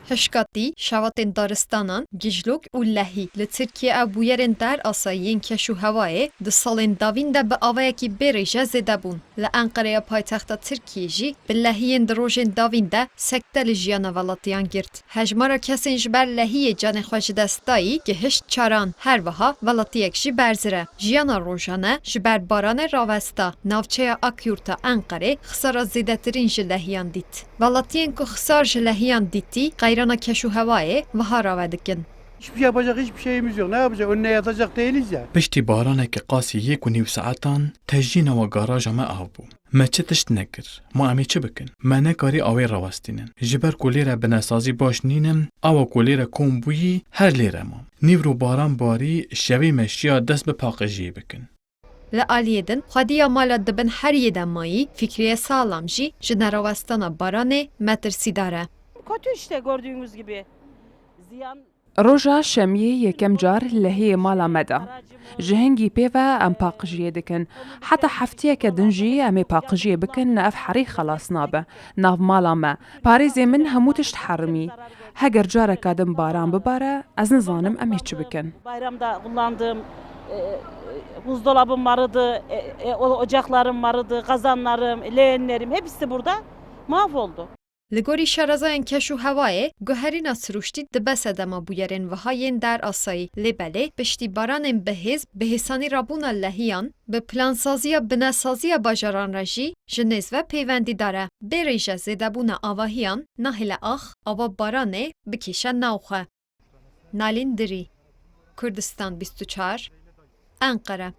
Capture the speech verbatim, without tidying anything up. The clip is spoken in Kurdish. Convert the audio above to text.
Hişkatî, şewatên daristanan, gijlok û lehî. Li Tirkiyê ev bûyerên derasayî yên keş û hewayê di salên davîn de bi avayekî bêrêje zêde bûn. Li Enqereya paytexta Tirkiyê jî bi lehiyên di rojên davîn de sekte li jiyana welatiyan girt. Hejmara kesên ji ber lehiyê canê xwe ji dest dayî gihişt çaran. Her wiha welatiyek jî berzir e. Jiyana rojane ji ber baranê rawesta. Navçeya Akyurt a Enqerê xisara zêdetirîn ji lehiyan dît. Welatiyên ku xisar ji lehiyan dîtî, qeyrana keş û hewayê wiha rave dikin. Hiçbir şey yapacak, hiçbir şeyimiz yok. Ne yapacak? Önüne yatacak değiliz ya. Piştî baraneke qasî yek û nîv saetan tejî nava garaja me av bû. Me çi tişt nekir. Ma em ê çi bikin? Me nekarî awê rawestînin. Ji ber ku lêre binesazî baş nînin, awa ku lêre kom bûyî, her lêre ma. Nîvro baran barî, şevê me şiya dest bi paqijiyê bikin. Li aliyê din, xwediya mala di bin heriyê de mayî, Fikriye Sağlam jî ji nerawestana baranê metirsîdar e. Kötü işte gördüğünüz gibi. Ziyan. Roja şemiyê yekem car lehiyê mala me da. Ji hingî pê ve em paqijiyê dikin. Heta heftiyeke din jî em ê paqijiyê bikin, ev herî xelas nabe. Nav mala me. Parêzê min hemû tişt herimî. Heger careka din baran bibare, ez nizanim em ê çi bikin. Bayramda kullandığım, e, e, buzdolabım vardı, e, e, o-, ocaklarım vardı, kazanlarım, leğenlerim hepsi burada mahvoldu. Li gorî şarezayên keş û hewayê, guherîna sirûştî dibe sedema bûyerên wiha yên derasayî. Lê belê, piştî baranên bihêz, bihêsanî rabûna lehiyan, bi plansaziya binesaziya bajaran re jî ji nêz ve pêvendîdar e. Bêrêje zêdebûna avahiyan nahêle ax, ava baranê bikêşe nav xwe. Nalîn Dirî, Kurdistan bîst û çar, Enqere.